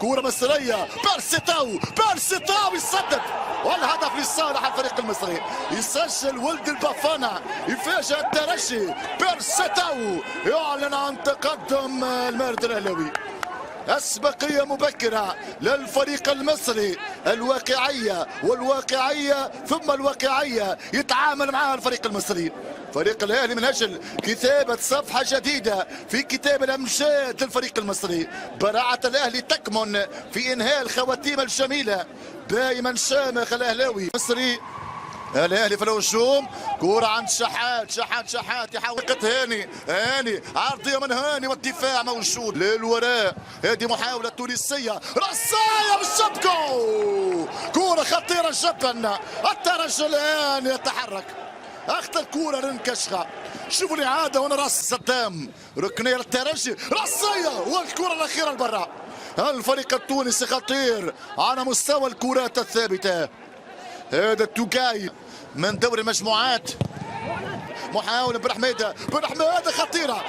كرة مصرية، بيرسي تاو، بيرسي تاو يسدد، والهدف لصالح الفريق المصري. يسجل ولد البافانا، يفاجئ الترجي. بيرسي تاو يعلن عن تقدم المارد الاهلاوي. أسبقية مبكرة للفريق المصري. الواقعية والواقعية ثم الواقعية يتعامل معها الفريق المصري. فريق الأهلي من أجل كتابة صفحة جديدة في كتاب الأمجاد للفريق المصري. براعة الأهلي تكمن في إنهاء الخواتيم الجميلة. دائما شامخ الأهلاوي المصري. الاهلي في الهجوم، كرة عند شحات، شحات، شحات يحاول، هاني، هاني، عرضية من هاني والدفاع موجود. للوراء، هذه محاولة تونسية، رصاية بالشبكة، كرة خطيرة جدا. الترجي الآن يتحرك، اخذ الكرة للكشخة. شوفوا الإعادة هنا، راس صدام، ركنية للترجي، راسية والكرة الأخيرة لبرا. الفريق التونسي خطير على مستوى الكرات الثابتة. هذا التوكاي من دوري المجموعات. محاولة بن حميدة، بن حميدة خطيرة.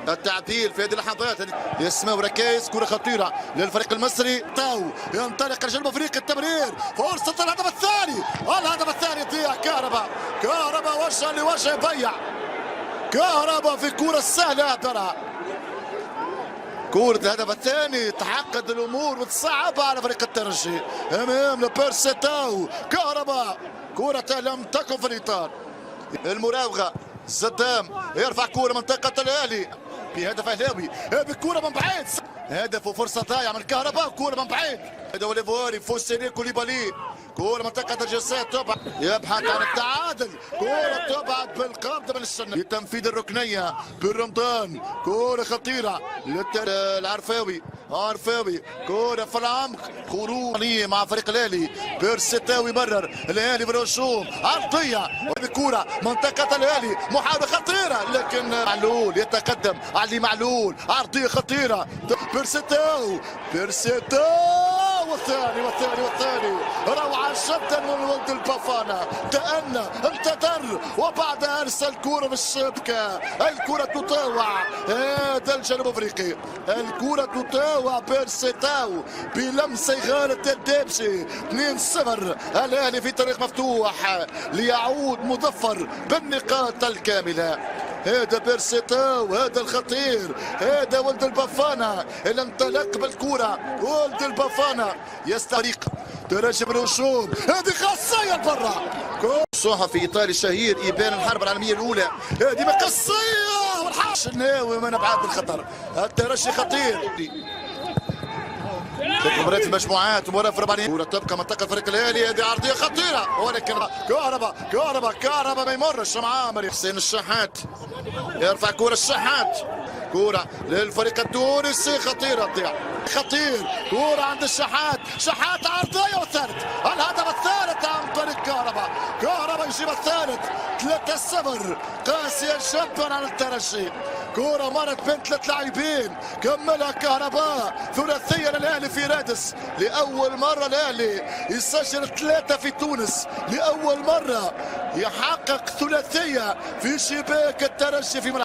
التعديل في هذه اللحظات يسمى ركايز. كرة خطيرة للفريق المصري. تاو ينطلق الجنوب افريقي، التمرير، فرصة الهدف الثاني، الهدف الثاني يضيع. كهرباء، كهرباء وجه لوجه يضيع. كهرباء في كرة سهلة ترى. كرة الهدف الثاني تعقد الامور وتصعبها على فريق الترجي. امام لبيرسي تاو، كهرباء، كرة لم تكن في الاطار. المراوغة، زدام يرفع كرة منطقة الاهلي بهدف اهلاوي بكرة من بعيد. هدف وفرصة ضايعة من كهرباء، كرة من بعيد. هذا هو الايفواري فوسيني كوليبالي. كرة منطقة الجزاء تبعد، يبحث عن التعادل. كرة تبعد بالقبض من السنة لتنفيذ الركنية بالرمضان. كرة خطيرة العرفاوي، عرفاوي، كرة في العمق، خروج مع فريق الاهلي. بيرسي تاو يمرر، الاهلي بالهجوم، عرضية بكرة منطقة الاهلي، محاولة خطيرة لكن معلول يتقدم. علي معلول، عرضية خطيرة، بيرسي تاو، بيرسي تاو، والثاني والثاني والثاني. روعة جدا من ولد البافانا. تأنى، انتظر، وبعدها ارسل كرة بالشبكة. الكرة تطاوع هذا الجنوب افريقي، الكرة تطاوع بيرسي تاو بلمسة غالة الدبشي. 2-0، الاهلي في طريق مفتوح ليعود مظفر بالنقاط الكاملة. هذا بيرسي تاو، هذا الخطير، هذا ولد البافانا اللي انطلق بالكرة. ولد البافانا يستريق. ترجي بالهجوم، هذه خاصية برا. صحفي ايطالي الشهير ابان الحرب العالمية الاولى. هذه مقصية والحاش الناوي من ابعاد الخطر. الترجي خطير. مباراة المجموعات، مباراة في ربع. كرة تبقى منطقة فريق الأهلي. هذه عرضية خطيرة ولكن كهرباء، كهرباء، كهرباء ما يمرش مع حسين الشحات. يرفع كرة الشحات، كرة للفريق التونسي خطيرة، تضيع. خطير، كرة عند الشحات، شحات، عرضية والثالث، الهدف الثالث عن طريق كهرباء. كهرباء يجيب الثالث، 3-0، قاسية جدا على الترجي. كرة مرت بين ثلاث لاعبين، كملها كهرباء. ثلاثية للأهلي في رادس. لأول مرة الأهلي يسجل ثلاثة في تونس، لأول مرة يحقق ثلاثية في شباك الترجي في ملعب.